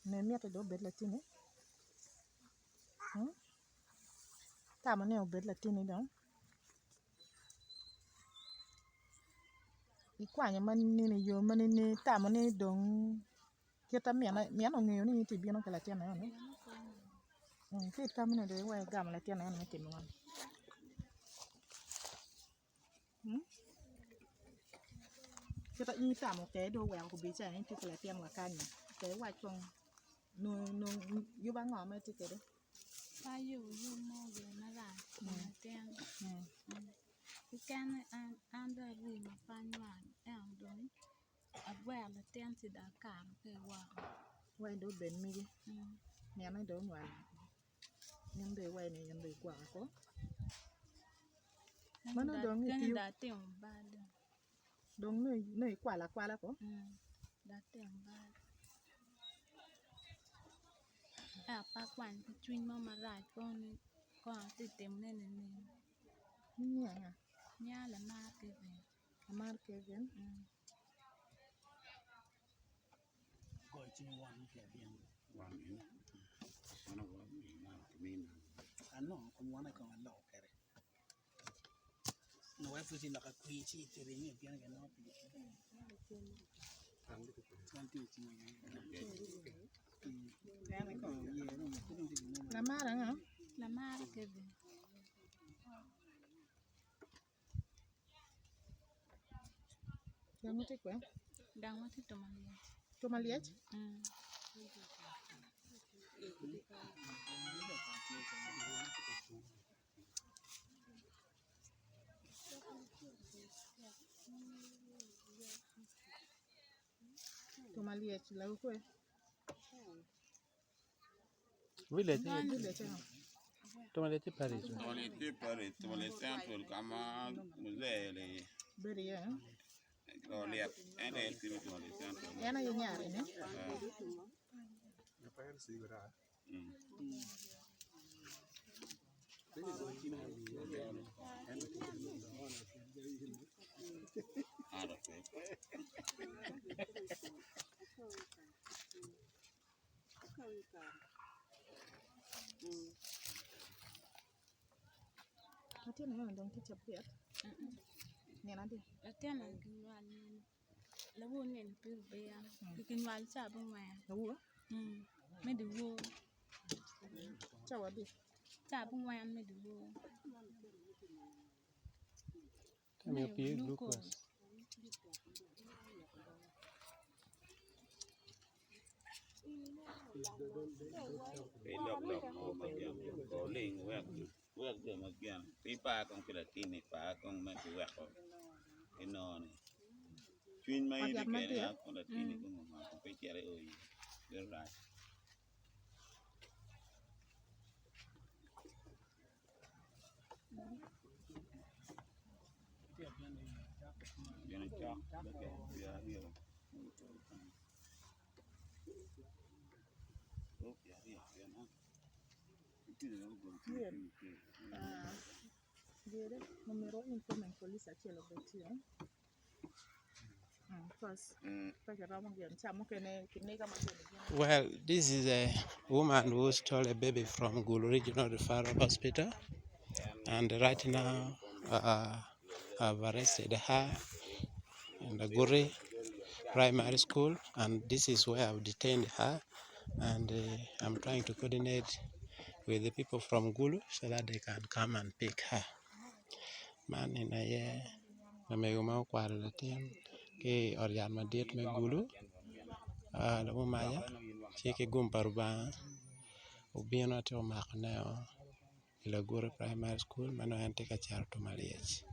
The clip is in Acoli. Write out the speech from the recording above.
Onongo imiti dong obed latini? Itamo ni obed latini dong? Ikwanyo ma nining i yo ma nining itamo ni dong kit ma mine ongeyo ni in itye bino ki latin eni ci itamo ni dong iwek egamo latin eni me timo ngo? Kit ma in itamo kwede dong oweko kobedo calo in itye ki latin wa kany-ni wek iwac kong nongo yub ango ma itye kwede? Pe ayubo yub mo gire marac i kom latin keken an dong ari ma pe anywal ento dong aweko latin ci dong akato ki woko Wek dong obed megi mine dong onywalo in dong iwaco ni in dong igwoko ko meno dong Kene itiyo dong atimo bal dong dong nongo ikwalo akwala ko dong atimo bal ento pe akwanyo ki cwiny mo marac kono ni kono atye ka timone nining In nyingi anga? Nyinga Lamar Kevin. Lamar Kevin. Lamar anga? Lamar Kevin. Gang tye kwe? Gang ma tye tuma lyec. Tuma lyec? Tuma lyec lawu kwe? Village Village ango? Tumale tye parish. Tumale tye parish, Tumale central ka ma muzee-ni Bedo iye? Oliet en aye tye me Tumale central. En aye nyare ni? Latin eno dong tye cabit nino adi? Latin eni kinywalo lawor nino pyerabiro kinywalo cawa abongwen Lawor? Me dyewor Cawa adi? Cawa abongwen me dyewor. Miyo pii glucose. Pe ilok lok mo ma gin oling wek jo ma gin pe ipar kong pi latinni par kong me pi weko inoni cwiny ma in itye kwede ni latinni kong omako pe icit ioyi bedo rac. Omyero wa inform police acel obed tye Well, this is a woman who stole a baby from Gulu Regional Referral Hospital, and right now uh, I've arrested her in the Guri Primary School, and this is where I've detained her, and uh, I'm trying to coordinate with the people from Gulu so that they can come and pick her. Man en aye lamego ma okwalo latin ki i ot yat madit me Gulu lumumanya ci ki gum pa Rubanga obino ci omakoneo i Laguru Primary School ma nongo en tye ka cito Tuma Lyec.